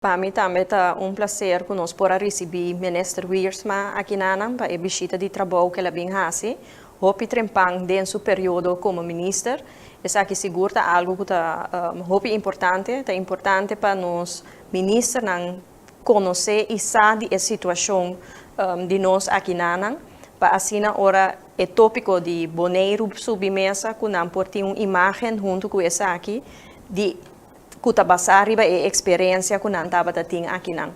Pa mi tambe ta un plaser ku nos por a risibí Minister Wiersma akinan pa e bishita di trabou ku el a bin hasi. Hopi trempan den su periodo komo minister. Esaki sigur ta algu ku ta hopi importante, ta importante pa nos ministernan konosé i sa di e situashon di nos akinan, pa asina ora e tópiko di Boneiru subi mesa, ku nan por tin un imágen huntu ku esaki di ku ta basá riba e eksperensia ku nan tabatin akinan.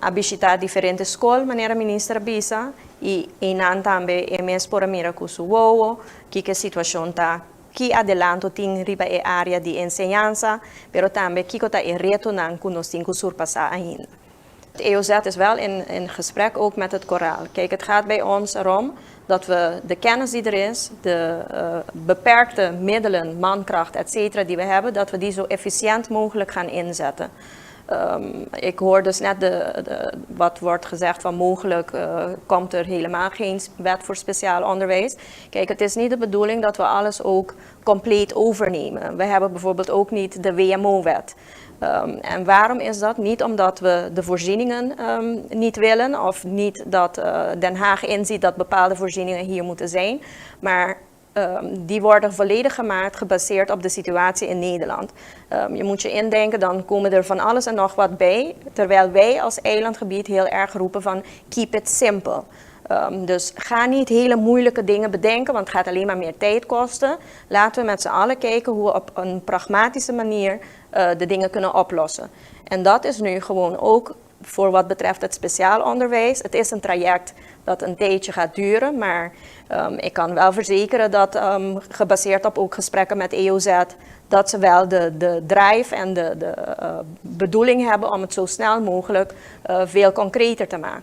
A bishitá diferente skol, manera minister a bisa, i nan tambe e mes por a mira ku su wowo ki situashon ta, ki adelanto tin riba e área di enseñansa, pero tambe kiko ta e retonan ku nos tin ku surpasá ainda. Het EOZ is wel in gesprek ook met het koraal. Kijk, het gaat bij ons erom dat we de kennis die er is, de beperkte middelen, mankracht, et cetera, die we hebben, dat we die zo efficiënt mogelijk gaan inzetten. Ik hoor dus net wat wordt gezegd van mogelijk komt er helemaal geen wet voor speciaal onderwijs. Kijk, het is niet de bedoeling dat we alles ook compleet overnemen. We hebben bijvoorbeeld ook niet de WMO-wet. En waarom is dat? Niet omdat we de voorzieningen niet willen of niet dat Den Haag inziet dat bepaalde voorzieningen hier moeten zijn, maar die worden volledig gemaakt gebaseerd op de situatie in Nederland. Je moet je indenken, dan komen er van alles en nog wat bij, terwijl wij als eilandgebied heel erg roepen van keep it simple. Dus ga niet hele moeilijke dingen bedenken, want het gaat alleen maar meer tijd kosten. Laten we met z'n allen kijken hoe we op een pragmatische manier de dingen kunnen oplossen. En dat is nu gewoon ook voor wat betreft het speciaal onderwijs. Het is een traject dat een tijdje gaat duren, maar ik kan wel verzekeren dat, gebaseerd op ook gesprekken met EOZ, dat ze wel de drive en de bedoeling hebben om het zo snel mogelijk veel concreter te maken.